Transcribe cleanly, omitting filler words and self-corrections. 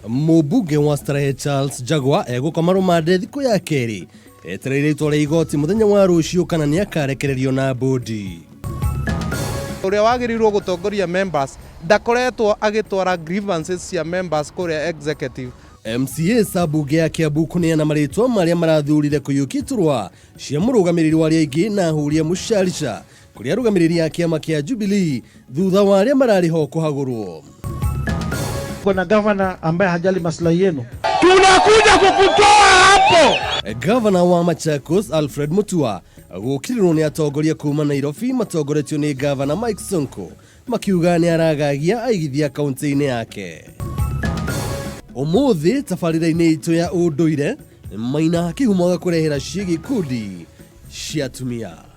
Mũmbunge wa Starehe Charles Jaguar egũkoma rũmande thikũ ya kerĩ etereire itua rĩa igoti mũthenya wa rũciũ kana nĩ akarekererio na mbũndi. Ũrĩa wagĩrĩirwo gũtongoria members ndakoretwo agĩtwara grievances cia members kũrĩa executive. MCA Sambunge ya Kiambu kũneana marĩtwa marĩa marathurire kũiyũkia iturwa cia mũrũgamĩrĩri wa arĩa aingĩ na Huria Mũcarica kũrĩ arũgamĩrĩri a kĩama kĩa Jubilee thutha wa arĩa mararĩ ho kũhagũrwo. Kuna gavana ambaye hajali maslahi yenu. Tunakuja kukutoa hapo. Gavana wa Machakos Alfred Mutua gũkĩrĩrwo nĩ atongoria kuma Nairobi matongoretio nĩ gavana Mike Sonko makiuga nĩ aragagia aigithia kaunti-inĩ yake. Ũmũthĩ tabarĩra-inĩ itũ ya ũndũire Maina Kĩhumo agakũrehera ciĩgiĩ ikundi cia atumia.